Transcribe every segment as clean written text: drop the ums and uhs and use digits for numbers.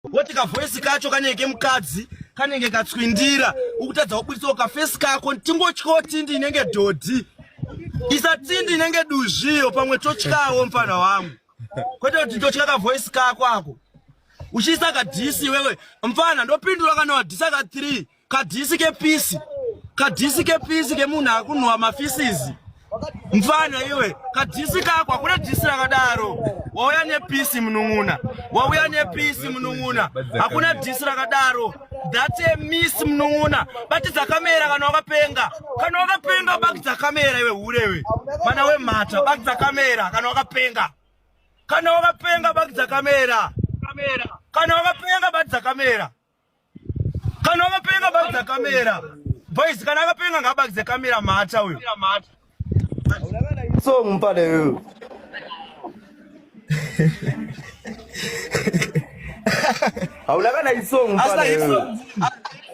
Woti kavoice kacho kanenge kemukadzi kanenge katswindira ukutadza kubuditsawo kafesi kako tingotyawo tindi inenge dhodhi isa tindi inenge duzviyo pamwe totyawo mfana wangu kwete kuti totya kavoice kako ako uchiisa kadhisi iwewe mfana ndopindura kana wadhisa ka 3 kadhisi kepisi kadhisi kepisi kemunhu akunhuwa mafisizi mfana iwe kadhisi kako hakuna dhisi rakadaro wauya nepisi munun'una wauya nepisi munun'una hakuna dhisi rakadaro that's a miss munun'una batidza kamera kana wakapenga kana wakapenga bakidza kamera iwe hure iwe mwana wemhata bakidza kamera kana wakapenga kana wakapenga bakidza kamera kana wakapenga batidza kamera kana wakapenga bakidza kamera boys kana akapenga ngaabakidze kamera mhata uyo Song mfana iwewe. Hauna kana isong mfana iwewe.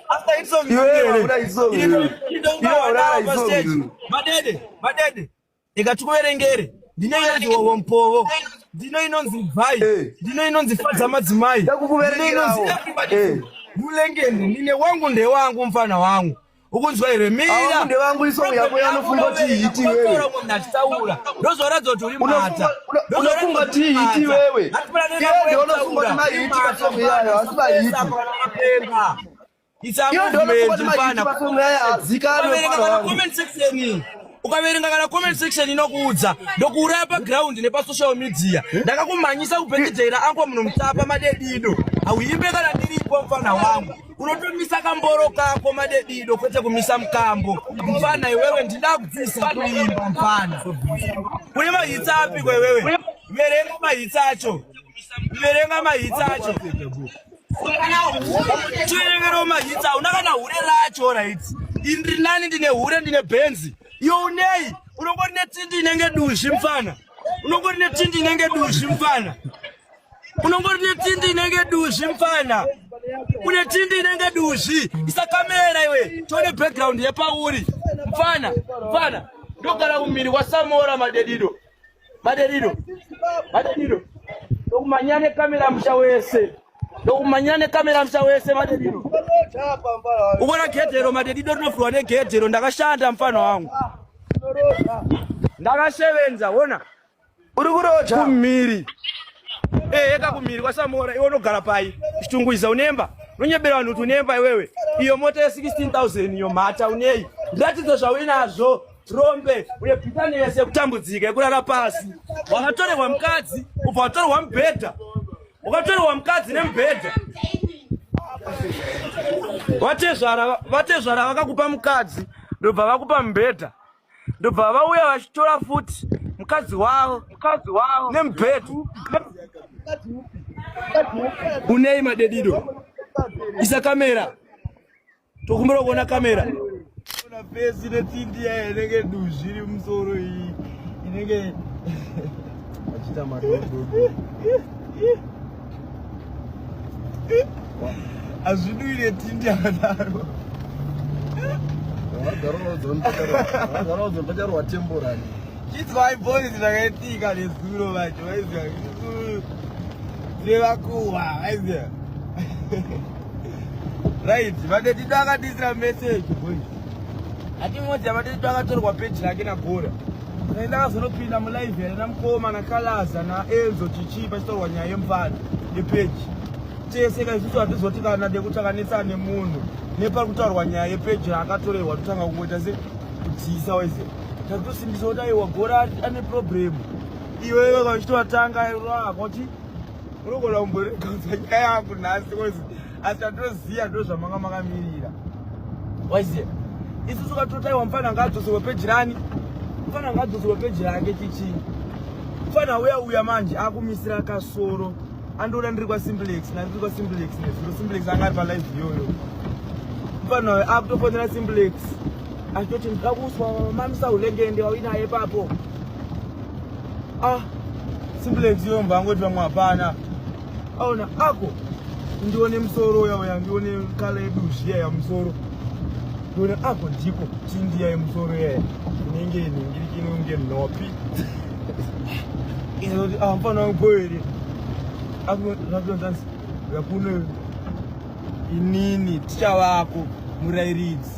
After hit song Iwewe hauna isong iwewe. Iwe hauna kana isong iwewe. Madede, madede. Ikatikuverengere. Ndine inonzi wowo mpovo. Ndino inonzi bvai. Eh. Ndino inonzi fadza madzimai. Ndino Ndakukuverengerawo. inonzi everybody. Eh. Mulengende ndine wangu ndewangu mfana wangu. Ukunzwa here mira. Wangu ndewangu isong yako yanofunga kuti hiti wewe. Unotaura munhu achitaura. Ndozoratidza kuti uri mhata. Unofunga kuti hiti wewe. Iwe ndiwe unofunga kuti mahiti pasong iyayo asi mahiti. It's a Iwe ndiwe unofunga movement kuti mahiti mfana. pasong iyayo hazikanwe Ukaverenga mfana kana wangu. comment section ukaverenga kana comment section inokuudza ndokuuraya paground nepasocial media ndakakumhanyisa kubhekejera angu munhu mutapa madedido hauimbe kana ndiripo mfana wangu unotomisa kamboro kako madedido kwete kumisa mukambo mfana iwewe ndida kudzidzisa kuimba mfana une mahitsi api kwewewe verenga mahitsi acho verenga mahitsi acho tiverengerawo mahitsi hauna kana hure racho right ini ndiri nani ndine hure ndine bhenzi iyo unei unongori netindi inenge duzvi mfana unongori netindi inenge duzvi mfana unongori netindi inenge duzvi mfana une tindi inenge duzvi isa kamera iwe tione background yepauri mfana mfana ndogara kumiri kwasamora madedido madedido madedido ndokumanya nekamera musha wese ndokumanya nekamera musha wese madedido ukona gedhero madedido rinovhurwa negedhero ndakashanda mfana wangu ndakashevenza wona Uri kuroja. Kumhiri. Eh, eka kumhiri kwaSamora iwe unogara pai? Chitungwiza unemba. Unonyebera vanhu kuti unemba iwewe. Iyo mota ye 16000 iyo mhata unei? Ndiratidze zvauinazvo. Rombe une bitterness yekutambudzika yekurara pasi. Wakatorerwa mukadzi, ubva watorerwa mubhedha. Wakatorerwa mukadzi nemubhedha. Vatezvara vatezvara vakakupa mukadzi ndobva vakupa mubhedha. Ndobva vauya vachitora futi mukadzi wavo mukadzi wavo nemubhedha. Unei madedido? Isa kamera. Tokumbira kuona kamera. Ona pesi netindi yayo inenge duzvi iri musoro iyi inenge achiita madododo. Hazvidui netindi yakadaro. Vagara vacharohwa temporary. Chinzwai boys zvakaitika nezuro vacho vaiziva tine vakuhwa vaiziva right vadetito akatiisira message boys atimodzi amadetito akatorwa page rake nagora ndakazonopinda mulive yane namukoma nakalaza naenzo chichii pachitorwa nyaya yemufana yepeji tese ka isusu hatizoti kana nekuti takanetsana nemunhu nepari kutaurwa nyaya yepeji raakatorerwa totanga kungoita se kudzisa waiziva Tatosimbisa kuti aiwa gora ane problem. Iwewe kana uchitovatanga rwako chi unogona kumborekodza nyaya yangu nhasi kozi asi tatoziva ndo zvamanga makamirira. Waiziva? Isusu katotaiwa mfana ngaadzoserwe peji rani. Mfana ngaadzoserwe peji rake chichi. Mfana uya uya manje akumisira kasoro. Andoda ndiri kwa Simplex, ndiri kwa Simplex nezuro Simplex anga ari pa live iyoyo. Mfana uyo akutofonera Simplex. Achitoti ndida kuswa mamisa ulengende wawinaye ipapo. Ah, Simplex iyo mbangoti vamwe hapana. Aona ako ndione musoro uya uya ndione kala yeduzvi iya yamusoro. Ndione ako ndiko tindiya yemusoro iya inenge inhingiriki inonge nhopi. Inoti ah mfana wangu boy here. Akuti Uya kuno inini ticha vako murairidzi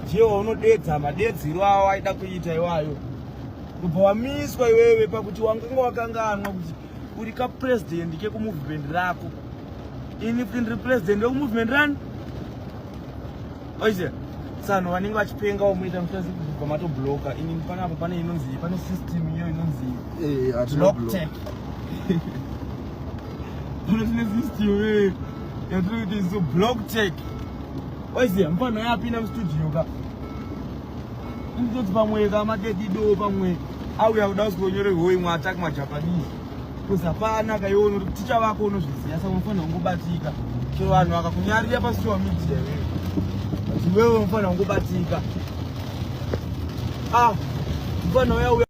ndiye waunodedza madedziro awo aida kuita iwayo, kubva wamiswa iwewe pakuti wanganga wakanganwa kuti uri kapurezidendi kekumovement rako. Ini futi ndiri president wekumovement rani. Oiziya sanhu vanenge vachipengawo muita kubva matobloka. Ini panapo pane inonzi, pane system iyo inonzi Hatina. Blocktech. Pano tine system yatiri kuti isu blocktech. Oiziya mufana yapinda mustudio ka, inditoti pamwe kamadedido, pamwe auya kuda kuzonyorerwa imwe attack maJapanese, kuzi hapana kaiona kuti ticha vako unozviziva. Saka unofanira kungobatika chero vanhu vakakunyarira pasocial media iwewe, but iwewe unofanira kungobatika. Ah, mufana uya uya.